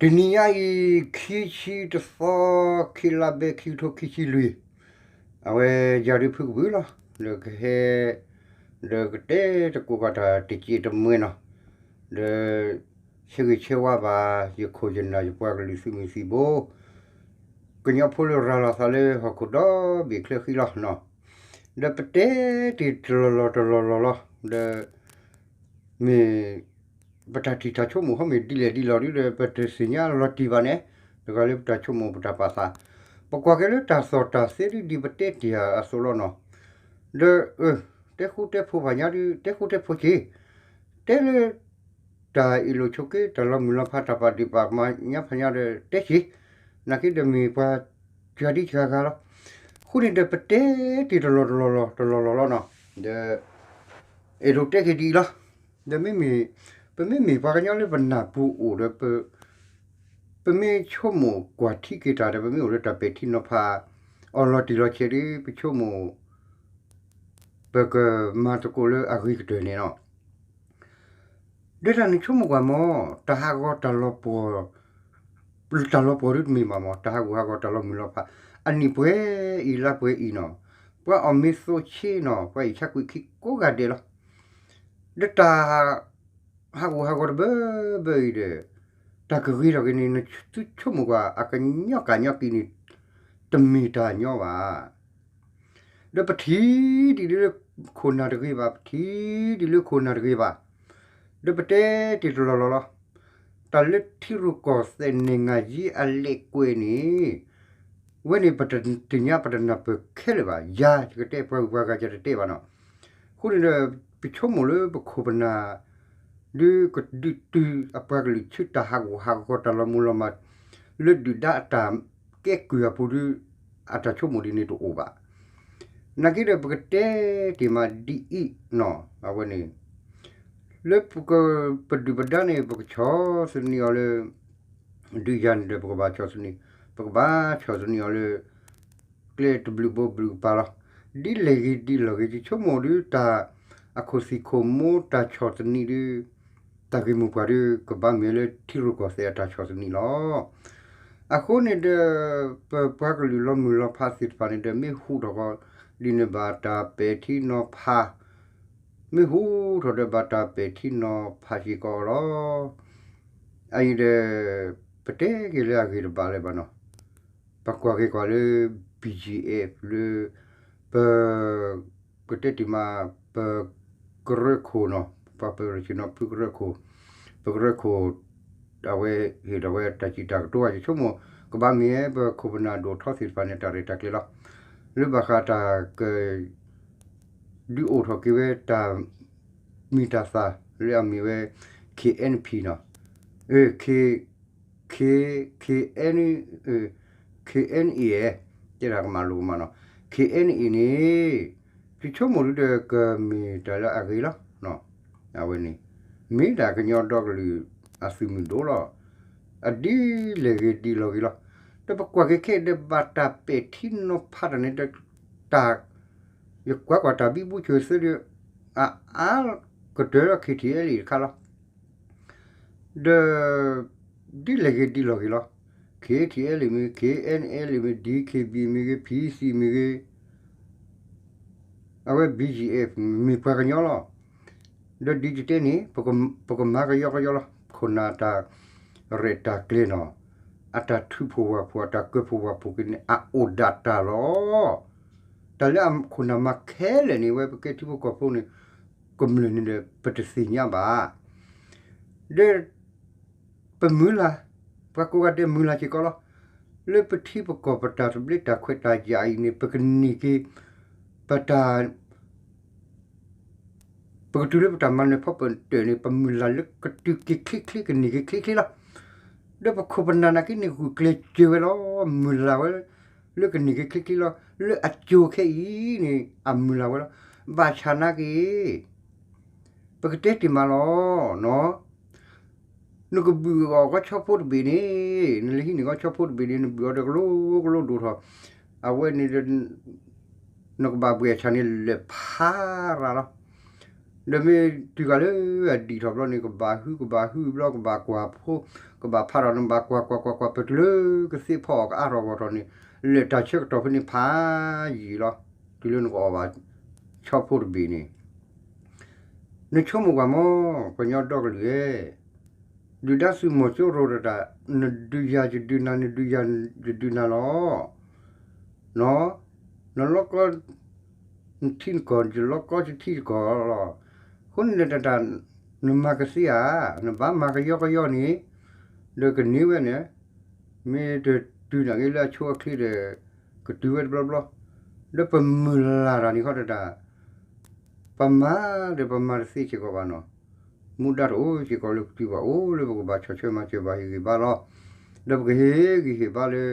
တနံၤညါအံၤ ခံဆံတသီ ခံလါဘဲ ခံကထိခံဆံလွံၢ်, အဝဲယၤဒုးဖုကဘုးလီၤ. ဒီးကဟဲ ဒီးကတဲသကိးကီးတၢ်တစဲးတမှဲၤနီၤ, ဒီးဆၢဂ့ၤဆၢဝါဘၣ် ယခိၣ်ယနၢ် ယပှၤကလုာ်သုးမုၢ်သံၣ်ဘိ ကညီဖိလၢရၤလီၤသးလၢဟီၣ်ခိၣ်ဒီဘ့ၣ်ချၢဃံလီၤနီၤ. ဒီးပတဲတ့ၢ်တလီၢ်လီၢ်တလီၢ်လီၢ်လီၤ. ဒီး မ့ၢ် ပတၢ်ထံၣ်တၢ်ဆိကမိၣ်ဟီမ့ၢ်ဒ်လဲၣ်ဒ်လဲၣ်ဒ်ဒီး ပတသ့ၣ်ညါလီၤတံၢ်ဘၣ်န့ၣ်, တဂၤလၢပတၢ်ဆိကမိၣ်ပတၢ်ပာ်သး, ပကွၢ်က့ၤလၢတၢ်သီၣ်တၢ်သဲဒ်ပတဲတ့ၢ်အသိးလီၤနီၤ. ဒီး တဲဃူတဲဖိးဘၣ်ညါဒုး တဲဃူတဲဖိးက့ၤ, တဲလၢ တၢ်အ့ၣ်လိာ်ဆိးက့ တၢ်လီၤမုၢ်လီၤဖး တၢ်ပာ်ဒ့ၣ်ပာ်ကမၣ်ညါဖးညါဒီး တဲက့ၤ, နာ်က့ဒီးမ့ၢ်ပှၤ ကၢဒံကၢဂၤလီၤ. အဃိန့ၣ်ဒီးပတဲတ့ၢ်တလီၢ်တလီၢ်လီၢ် တလီၢ်လီၢ်လီၤနီၤ. ဒီး အဲၣ်ဒိးတဲက့ၤဒ်အံၤလီၤ. ဒီးမ့မ့ၢ် ပမ့မ့ၢ်ပှၤကညီလၢပနၢ်ပူၤအိၣ်ဒီး ပမ့ၢ်ဆိကမိၣ်ကွၢ်ထံက့ၤတၢ်ဒီး ပမ့ၢ်အိၣ်လၢတၢ်ပဲာ်ထံနီၤဖး အီၤလီၤတံၢ်လီၤဆဲးဒီး ပဆိကမိၣ် ပကမၤသကိးလၢအဂ့ၤကတၢၢ်န့ၣ်လီၤ. ဒီးတၢ်နဆိကမိၣ်ကွၢ်မ့ၢ် တၢ်ဟးဂီၤတၢ်လီၤပှီၢ် တၢ်လီၤပှီၢ်ဒုတမ့ၢ်ဘၣ်မ့ၢ် တၢ်ဟးဂူာ်ဟးဂီၤတၢ်လီၤမုၢ်လီၤဖး အနံၣ်ပှဲၤအံၤလါပှဲၤအံၤနီၤ, ပှၤအီၣ်မ့ၤသိးဆ့နီၤ ပှၤအံၣ်ဆါကွံာ်ခံကိးဂၤဒဲးလီၤ. ဒီးတၢ် ဟးဂူာ်ဟးဂီၤတဘျီဘျီအံၤဒီး တၢ်ကဂ့ၤထီၣ်က့ၤန့ၣ် နသုဆိကမိၣ်ကွၢ် အကညီကၢ်ညီကံန့ၣ် တမ့ၢ်တၢ်ညီဘၣ်. ဒီးပထံၣ်ဒံးလၢခိၣ်နၢ်တဂ့ၤဘၣ်, ပထံၣ်ဒံးလၢခိၣ်နၢ်တဂ့ၤဘၣ်, ဒီးပတဲတ့ၢ်တလီၢ်လီၢ်လီၤ. တၢ်လၢထံရူၢ်ကီၢ်သဲး နိုင်ငံရေးအလဲကွဲန့ၣ် ဝဲန့ၣ်ပတသ့ၣ်ညါပတနၢ်ပၢၢ်ခဲလၢာ်ဘၣ်. ယၤယကတဲပှၤဂုၤပှၤဂၤယတတဲဘၣ်နီၤ. အဃိန့ၣ်ဒီး ပဆိကမိၣ်လၢပခိၣ်ပနၢ် ဒုးကဒုးတုၤအပှၤကလုာ်ဆူတၢ်ဟးဂူာ်ဟးဂီၤတၢ်လီၤမုၢ်လီၤမၢ် လၢဒုၣ်ဒါအတၢ်ကဲကုၢ်အပူၤဒုး အတၢ်ဆိကမိၣ်ဒ်န့ၣ်တအိၣ်ဘၣ်. နာ်က့ဒီးပကတဲတ့ၢ်မးဒ်အံၤနီၤ အဝဲန့ၣ် လၢပက ပဒုၣ်ပဒါန့ၣ် ပကဆီၣ်သနံးအီၤလၢ ဒုးယၤန့ၣ်ဒီး ပကဘၣ်ဆီၣ်သနံး, ပကဘၣ်ဆီၣ်သနံးအီၤလၢ ကျဲတဘျုးဘိဘျုးကပၤလီၤ. ဒ်လဲၣ်ဂ့ၤဒ်လဲၣ်ဂ့ၤ ယဆိကမိၣ်ဒုးတၢ် အခိၣ်သံၣ်ခိၣ်မိတၢ်ဆီၣ်သနံးဒုး တၢ်ဂ့ၢ်မိၢ်ပှၢ်ဒုး ကဘၣ်မ့ၢ်လၢထံရူၢ်ကီၢ်သဲးအတၢ်ဆီၣ်သနံးလီၤ. အဃိန့ၣ်ဒီး ပပှၤကလုာ်လီၤမုၢ်လီၤဖးသ့ၣ်တဖၣ်န့ၣ်ဒီး မ့ၢ်ဟူးထီၣ်ဃီ ဒ်န့ၣ်ဘၣ်တၢ်ပဲာ်ထံနီၤဖး မ့ၢ်ဟူးထီၣ်ဒီးဘၣ်တၢ်ပဲာ်ထံနီၤဖးစ့ၢ်ကီးလီၤ. အအံၤဒီး ပတဲက့ၤလၢအဂ့ၢ်တဘၣ်လၢၤဘၣ်နီၤ. ပကွၢ်က့ၤကွၢ်လၢ ဘီၣ်ကၠံၣ်အဲၣ်လၢ ပ ကတဲတ့ၢ်မး ပကရၢခိၣ်နီၤ, ပှၤပၢၤရဆ့ၣ်နီၤ ဖုကရၢခိၣ်, ပကရၢခိၣ် အဝဲဟ့ၣ်ထီၣ်ဝဲတၢ်စံးတၢ်ကတိၤ ယဆိကမိၣ် ကဘၣ်မ့ၢ်ပခိၣ်ပနၢ်ဒိၣ်ထီသ့ၣ်တဖၣ်န့ၣ် တၢ်ရဲၣ်တၢ်ကျဲၤလီၤ. လၢဘၣ်ဃးတၢ်က ဒုးအိၣ်ထီၣ်က့ၤဝဲတၢ်မ့ၢ်တၢ်သၣ်လၢအမ့ၢ်ဝဲ K N P နီၤ, K K K N K N A တဲဒၣ်ကမၤလိကမၤနီၤ, K N A န့ၣ် ယဆိကမိၣ်ဒုဒီးကမ့ၢ်တၢ်လၢအဂ့ၤလီၤ. အဝဲန့ၣ် မ့ၢ်ဒၣ်ကညီဒီကလုာ်အသုးမုၢ်ဒိၣ်လီၤ. အဒ်လဲၣ်ဂ့ၤဒ်လဲၣ်ဂ့ၤလီၤ. ဒီးပကွၢ်က့ၤခဲအံၤဒီး ဘၣ်တၢ်ပဲာ်ထံနီၤဖးတၢ်န့ၣ်ဒီး တၢ် ယကွၢ်ကွၢ်တၢ်ဘံဘူဆၢၣ်သၢဒီး အအါကတၢၢ်လၢ K T L A တခါလီၤ. ဒီး ဒ်လဲၣ်ဂ့ၤဒ်လဲၣ်ဂ့ၤလီၤ. K T L A မ့ၢ်ဂ့ၤ K N L A မ့ၢ် D K B မ့ၢ်ဂ့ၤ P C မ့ၢ်ဂ့ၤ အဝဲ B G F မ့ၢ်ပှၤကညီလီၤ. ဒီးဒ်ယတဲန့ၣ် ပကမၤကယီကယီလီၤ. ခိၣ်နၢ်တၢ်ရဲၣ်တၢ်ကျဲၤနီၤ, အတၢ်ထုးဖှိၣ်ဝၣ်ဖှိၣ် အတၢ်ကၢၢ်ဖှိၣ်ဝၣ်ဖှိၣ်က့ၤန့ၣ် အအိၣ်ဒၣ်တၢ်လီၤ. တၢ်လၢအခိၣ်နၢ်မၤခဲလၢာ်န့ၣ် ဝဲပကဲထံဖိကီၢ်ဖိန့ၣ် ကမျၢၢ်န့ၣ်ဒီး ပတသ့ၣ်ညါဘၣ်. ဒီး ပမုၢ်လၢ်, ပှၤကိးဂၤဒဲးမုၢ်လၢ်စ့ၢ်ကီးလီၤ. လၢပထံပကီၢ်ပတၢ်သဘျ့တၢ်ခွဲးတၢ်ယာ်အံၤန့ၣ် ပကန့ၢ်က့ၤ ပတၢ် ပကတုၤလၢပတၢ်မၤနၢၤဖီပတၢၣ်န့ၣ် ပမုၢ်လၢ်လၢကတုၤက့ၤချ့ချ့ ကန့ၢ်က့ၤချ့ချ့လီၤ. ဒီးပခိၣ်ပနၢ်နာ်က့န့ၣ် ဂုာ်ကျဲးစၢးဝဲလီၤ. မုၢ်လၢ်ဝဲ လၢကန့ၢ်က့ၤချ့ချ့လီၤ. လၢအစိၤခဲအံၤန့ၣ် အမုၢ်လၢ်ဝဲလီၤ. ဘၣ်ဆၣ်နာ်က့ ပကတဲတ့ၢ်မးလီၤ. နကဘုၣ်အီၣ်ဂီၤဆီဖိတဘ့ၣ်န့ၣ်, နလဲၤဟံးန့ၢ်ဂီၤဆီဖိတဘ့ၣ်န့ၣ် နဘုၣ်အီၤဒီးကလိကလိဒိၣ်ထီၣ်, အဝဲန့ၣ်ဒီး နကဘၣ်ဘှဲးအဆၣ်န့ၣ် လဲၤဖးရၤလီၤ. ဒီးမ့ၢ်တုၤဃာ်လၢအဒံးထီၣ်ဘျီန့ၣ် ကဘၣ်ဟုကဘၣ်ဟုဘျီ ကဘၣ်ကွၢ်ဖိ ကဘၣ်ဖးထီၣ်န့ၣ် ဘၣ်ကွၢ်ကွၢ်ကွၢ်ကွၢ် ပတုၤလၢကသ့ဖီအီၤကအါထီၣ်ဂီၢ်ထီၣ်န့ၣ် လဲၤတၢ်ဆၢကတီၢ်ဖဲန့ၣ်ဖးယံာ်လီၤ. တုၤလၢနကအီၣ်ဘၣ်ဆီဖိတဘ့ၣ်န့ၣ် နဆိကမိၣ်ကွၢ်မး ကညီဒီကလုာ်ဧၢ, ဒုၣ်ဒါသုးမီၤစိရိၤတဒၣ် နဒုးယၤယဒုးနၤ နဒုးယၤယဒုးနၤလီၤ. နလီကီ နထံနကီၢ် ယလီကီယထံယကီၢ်လီၤ. အဃိန့ၣ်ဒီးတၢ် နမၤကသ့ဧါ, နဘၣ်မၤကယီကယီန့ၣ် ဒီးကန့ၢ်ဝဲန့ၣ် မ့ၢ်တတုၤနာ်က့လၢအဆိအချ့ဒီး ကတုၤဝဲတဘျီဘျီ, ဒီးပမုၢ်လၢ်တၢ်န့ၣ်ဃီတဒၣ် ပမၤဒီးပမၤတသ့စ့ၢ်ကီးဘၣ်နီၤ, မူဒါတအိၣ်စ့ၢ်ကီးလၢပစုပူၤ အိၣ်လၢပကဘၣ်ဆီၣ်ထွဲမၤစၢၤဘၣ်ဟ့ၣ်ဂံၢ်ဘါလီၤ. ဒီးပကဟ့ၣ်ဂံၢ်ဟ့ၣ်ဘါလၢ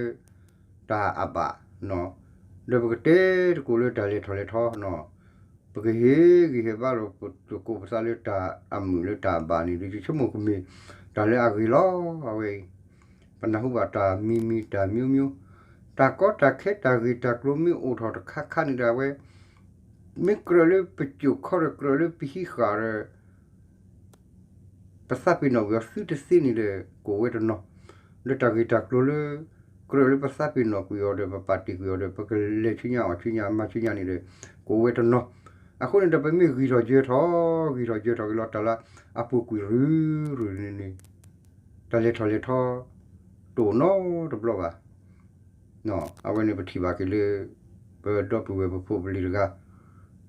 တၢ်အဘၣ်နီၤ, ဒီးပကတဲတကိးလၢတၢ်လဲၤထီၣ်လဲၤထီနီၤ, ပကဟ့ၣ်ဂံၢ်ဟ့ၣ်ဘါလီၤ ပတကိးပသးလၢတၢ်အမုာ်လၢတၢ်အဘၣ်န့ၣ်ဒီး ယဆိကမိၣ်ကမ့ၢ်တၢ်လၢအဂ့ၤလီၤ. အဝဲအံၤ ပနၢ်ဟူဘၣ်တၢ်မံၤမံၤတၢ်မျိုးမျိုး, တၢ်ကီတၢ်ခဲတၢ်ဂ့ၢ်တၢ်ကျိၤမ့ၢ်အိၣ်ထီၣ်တခါခါန့ၣ်ဒီး အဝဲ မ့ၢ်ကြၢးလၢပစိာ်ခီဒီးကြၢးလၢပဟံးဃာ်ဒီး ပသးပ့ၤနီၣ်ကွံာ်အီၤသုတသ့န့ၣ်ဒီး ကအိၣ်ဝဲတနီၤ, ဒီးတၢ်ဂ့ၢ်တၢ်ကျိၤလၢ ကြၢးလၢပသးပ့ၤနီၣ်ကွံာ်အီၤဒီး ပပာ်တ့ၢ်ကွံာ်အီၤဒီး ပကလဲၤဆူညါအီၤဆူညါ မၤဆူညါန့ၣ်ဒီး ကအိၣ်ဝဲတနီၤ, အဃိန့ၣ်ဒီး ပမ့ၢ်ဂံၢ်ထီၣ်ယၢၤထီၣ် ဂံၢ်ထီၣ်ယၢၤထီၣ်က့ၤလီၤတၢ်လၢအပူၤကွံာ်ရုၢ်ရုၢ်န့ၣ်န့ၣ် တၢ်လဲၤထီၣ်လဲၤထီ တအိၣ်နီတဘျီဘၣ်. အဝဲန့ၣ်ပထံၣ်ဘၣ်က့ၤလၢ ပဒီပုၢ်ဝဲၢ်ပဖိပလံၤတဂၤ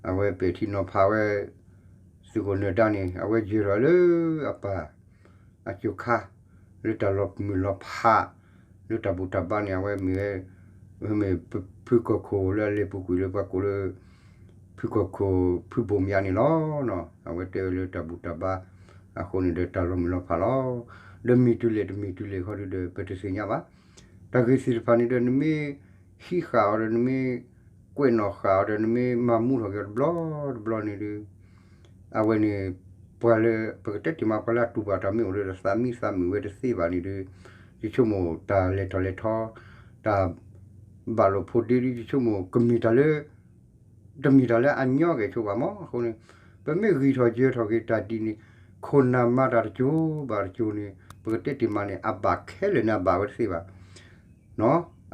အဝဲပဲာ်ထံနီၤဖးဝဲ သုးခိၣ်နၢၤဒါန့ၣ် အဝဲယၢၤထီၣ်လၢအပၢ် အစိၤခါ လၢတၢ်လီၤမုၢ်လီၤဖး လၢတၢ်ဘူၣ်တၢ်ဘါန့ၣ် အဝဲမ့ၢ်ဝဲ မ့ၢ်ဖုကီၢ်ခိၣ်လၢအလဲၤပူၤကွံာ်လၢပှၤကိးလၢ ဖုကီၢ်ခိၣ်ဖုဘိၣ်မၠးန့ၣ်လီၤ. အဝဲတဲဝဲလၢတၢ်ဘူၣ်တၢ်ဘါ အဃိန့ၣ်ဒီးတၢ်လီၤမုၢ်လီၤဖးလီၤ. ဒီးမ့ၢ်တုၤလဲၣ်တမ့ၢ်တုၤလဲၣ်ခီဒုဒီး ပတသ့ၣ်ညါဘၣ်. တၢ်ဂ့ၢ်သ့ၣ်တဖၣ်န့ၣ်ဒီး နမ့ၢ်ဟံးဃာ်အီၤဒီး နမ့ၢ်ကွဲးနီၣ်ဃာ်အီၤဒီး နမ့ၢ်မၤမူထီၣ်က့ၤအီၤတဘျီတဘျီန့ၣ်ဒီး အဝဲန့ၣ် ပှၤလၢ ပကတဲတ့ၢ်မး ပှၤလၢအတူၢ်ဘၣ်တၢ်မ့ၢ်အိၣ်ဒီး သးမံသးမုာ်ဝဲတသ့ဘၣ်န့ၣ်ဒီး ယဆိကမိၣ်တၢ်လဲၤထီၣ်လဲၤထီ တၢ်ဘၣ်လိာ်ဖိးဒ့ဒီး ယဆိကမိၣ်ကမ့ၢ်တၢ်လၢ တမ့ၢ်တၢ်လၢအညီကဲၣ်ဆိးဘၣ်မး. အဃိန့ၣ် ပမ့ၢ်ဂံၢ်ထီၣ်ယၢၤထီၣ်က့ၤတၢ်ဒ်န့ၣ် ခိၣ်နၢ်မၤတၢ်တစိၤဘၣ်တစိၤန့ၣ် ပကတဲတ့ၢ်မးန့ၣ် အဘၣ်ခဲလၢာ်န့ၣ် အဘၣ်ဝဲတသ့ဘၣ်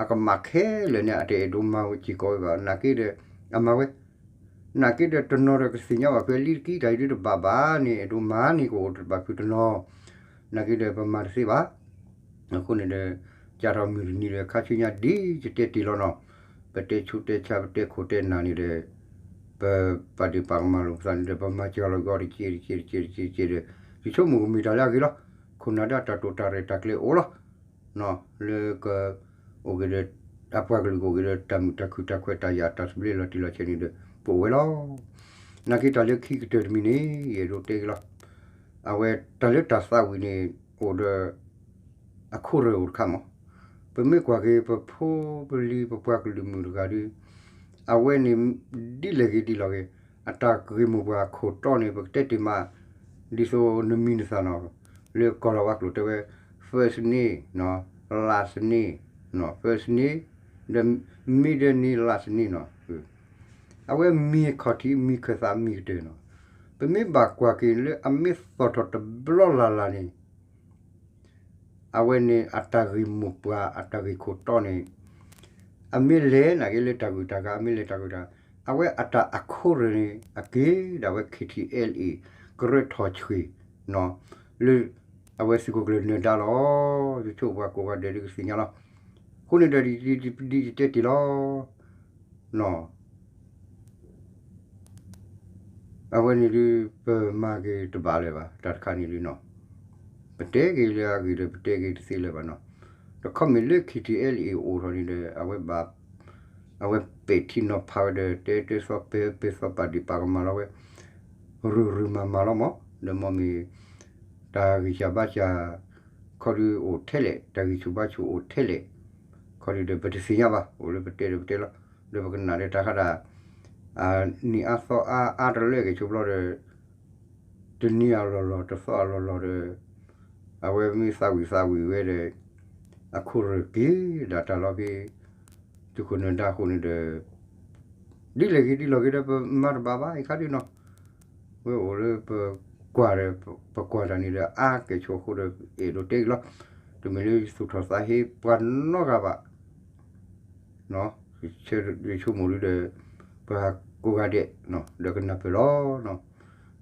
အကမၣ်ခဲလၢာ်န့ၣ် အတအဲၣ်ဒိးမၤဝဲစ့ၢ်ကီးဝဲဘၣ်. နာ်က့ဒီး အမၤဝဲ နာ်က့ဒီးတနီၤဒီးကသ့ၣ်ညါဘၣ်ဖဲလံတကံတၢ်အံၤဒုတဘၣ်ဘၣ်န့ၣ် အဲၣ်ဒိးမၤန့ၣ် ကအိၣ်တဘၣ်ဖုးတနီၤ, နာ်က့ဒီးပမၤတသ့ဘၣ်. အဃိန့ၣ်ဒီး ကၢ်ထီၣ်မုၢ်တနံၤဒီး ခါဆူညါဒ်ယတဲတ့ၢ်လီၤနီၤ, ပတဲဆူးတဲဆါ ပတဲခိၣ်တဲနၢ်န့ၣ်ဒီး ပပာ်ဒ့ၣ်ပာ်ကမၣ်လိာ်ပသးန့ၣ်ဒီး ပမၤစှၤလီၤက့ၤအီၤတက့ၢ်တက့ၢ်တက့ၢ်တက့ၢ်တက့ၢ်ဒီး ယဆိကမိၣ်ကမ့ၢ်တၢ်လၢအဂ့ၤလီၤ. ခိၣ်နၢ်ဒၣ်တၢ်တိာ်တၢ်ရဲၣ်တၢ်ကျဲၤအိၣ်လီၤ. လၢက အိၣ်က့ၤဒီး အပှၤကလုာ်ကအိၣ်က့ၤဒီးတၢ်မုာ်တၢ်ခုၣ်တၢ်ခွဲးတၢ်ယာ်တၢ်သဘျ့လီၤတံၢ်လီၤဆဲးန့ၣ်ဒီး ပအိၣ်ဝဲလီၤ. နာ်က့တၢ်လၢခံကတၢၢ်တမံၤန့ၣ် ယအဲၣ်ဒိးတဲက့ၤလီၤ. အဝဲတၢ်လၢတၢ်သးဝံၣ်န့ၣ် အိၣ်ဒီး အခိၣ်ရၢၢ်အိၣ်တခါမး, ပမ့ၢ်ကွၢ်က့ၤပဖိပလံၤပပှၤကလုာ်မုၣ်တဂၤဒီး အဝဲန့ၣ် ဒ်လဲၣ်ဂ့ၤဒ်လဲၣ်ဂ့ၤ အတၢ်ဂ့ၢ်မိၢ်ပှၢ်ခိၣ်တီန့ၣ် ပကတဲတ့ၢ်မး ဒ်သိးနမံၤနသၣ်နီၤ လၢကီၢ်လီၤဝါကျိာ်တဲဝဲ first name, last name, first name, ဒီး middle name, last name နီၤ, အဝဲမံၤခီၣ်ထံးမံၤခၢၣ်သးမံၤကတၢၢ်နီၤ, ပမ့ၢ်ဘၣ်ကွၢ်က့ၤလၢအမ့ၢ်သီၣ်ထီၣ်တဘျီလၢ်လၢ်န့ၣ် အဝဲန့ၣ်အတၢ်ဂ့ၢ်မိၢ်ပှၢ်အတၢ်ဂ့ၢ်ခိၣ်တီန့ၣ် အမ့ၢ်လဲၤနာ်က့လၢတၢ်ဂုၤတၢ်ဂၤ အမ့ၢ်လဲၤတၢ်ဂုၤတၢ်ဂၤ အဝဲအတၢ်အခိၣ်ရၢၢ်န့ၣ် အက့ၤဒၣ်ဝဲ KTLA ကရၢထီၣ်ဆှံ လၢ အဝဲသုးခိၣ်ကျၢၢ်နၢၤဒါလီၤ. ယဆိကမိၣ်ပှၤကိးဂၤဒဲးဒ်ကသ့ၣ်ညါလီၤ. အဃိန့ၣ်ဒီး ဒ်ယတဲတ့ၢ်လီၤ အဝဲန့ၣ်ဒုး ပမၤက့ၤတဘၣ်လၢၤဘၣ် တၢ်တခါန့ၣ်ဒုးနီၤ, ပတဲက့ၤလၢအဂ့ၢ်ဒီး ပတဲက့ၤတသ့လၢၤဘၣ်နီၤ, တခီမ့ၢ်လၢ KTLA အိၣ်ထီၣ်န့ၣ်ဒီး အဝဲဘၣ် အဝဲပဲာ်ထံနီၤဖးဝဲဒီး တဲတဲသီပဲပဲသီပာ်ဒ့ၣ်ပာ်ကမၣ်လီၤဝဲ ရုၢ်ရုၢ်မၤမၤလီၤမး, ဒီးမ့ၢ်မ့ၢ် တၢ်ဂံၢ်စၢ်ဘါစၢ် ခီဒုးအိၣ်ထဲလဲၣ် တၢ်ဂံၢ်ဆူၣ်ဘါဆူၣ်အိၣ်ထဲလဲၣ် ခီဒုးဒီး ပတသ့ၣ်ညါဘၣ် အိၣ်လၢပတဲဒီးပတဲလီၤ, ဒီးပကနၣ်ဒီးတၢ်ဃးဒၣ် နံၣ်အါသီအါအါတလၢက့ၤဆိဘျီဒီး တနံၤအလီၢ်လီၢ် တသီအလီၢ်လီၢ်ဒီး အဝဲမ့ၢ်သးဝံၣ်သးဝံၣ်ဝဲဒီး အခိၣ်ရၢၢ်က့ၤဒၣ်တၢ်လီၤဖဲ သုးခိၣ်နၢၤဒါအဃိန့ၣ်ဒီး ဒ်လဲၣ်ဂ့ၤဒ်လဲၣ်ဂ့ၤဒီး ပမၤတဘၣ်ဘၣ်အံၤခါဒုးနီၤ, ပ ဝဲအိၣ်လၢပကွၢ်ဒီး ပကွၢ်တၢ်န့ၣ်ဒီး အါကဲၣ်ဆိးအဃိဒီး အဲၣ်ဒိးတဲက့ၤလီၤ. တမ့ၢ်လၢသူၣ်ထီၣ်သးဟ့ပှၤနီတဂၤဘၣ်. ယဆိကမိၣ်ဒ်ဒီး ပှၤကိးဂၤဒဲး ဒီးကနၢ်ပၢၢ်လီၤ.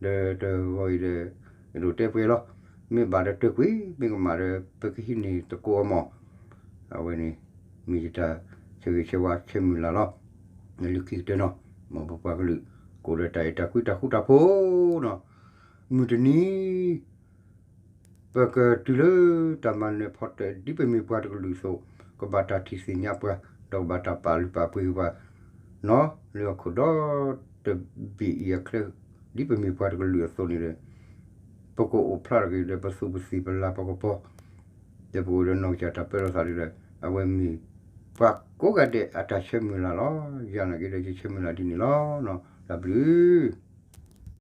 ဒီးတဂီၤအံၤဒီး အဲၣ်ဒိးတဲပှဲၤလီၤ. မ့ၢ်ဘၣ်ဒီးတၢၢ်ကွံာ်, မ့ၢ်ကမၣ်ဒီး ပကဟံးန့ၢ်သကိးအမီၢ်. အဝဲန့ၣ် မ့ၢ်ယတၢ်ဆၢဂ့ၤဆၢဝါဆၢမုၢ်လၢ်လီၤ. လၢခံကတၢၢ်နီၤ, မ်ပပှၤကလုာ် ကအိၣ်ဒီးတၢ်အဲၣ်တၢ်ကွံတၢ်ဃူတၢ်ဖိးနီၤ. မုၢ်တနံၤ ပကတုၤလၢတၢ်မၤနၢၤဖီတၢၣ် ဒ်ပမ့ၢ်ပှၤတကလုာ်အသိး, ကဘၣ်တၢ်ထံၣ်သ့ၣ်ညါပှၤ, ဒီးကဘၣ်တၢ်ပာ်လုၢ်ပာ်ပှ့ၤပှၤနီၤ, လၢဟီၣ်ခိၣ်ဒီတဘ့ၣ်အံၤအချၢ, ဒ်ပမ့ၢ်ပှၤတကလုာ်အသိးန့ၣ်ဒီး ပကအိၣ်ဖျါထီၣ်က့ၤဒီး ပသူၣ်ပသးပလၤပကပီၤ, ဒီးပကအိၣ်ဒီးနီၢ်ကစၢ်တၢ်ပၢလီၤသးဒီး အဝဲမ့ၢ်ပှၤကိးဂၤဒဲးအတၢ်ဆၢမုၢ်လၢ်လီၤ. ယၤနာ်က့ဒီး ယဆၢမုၢ်လၢ်ဒ်န့ၣ်လီၤ. တၢ်ဘျုး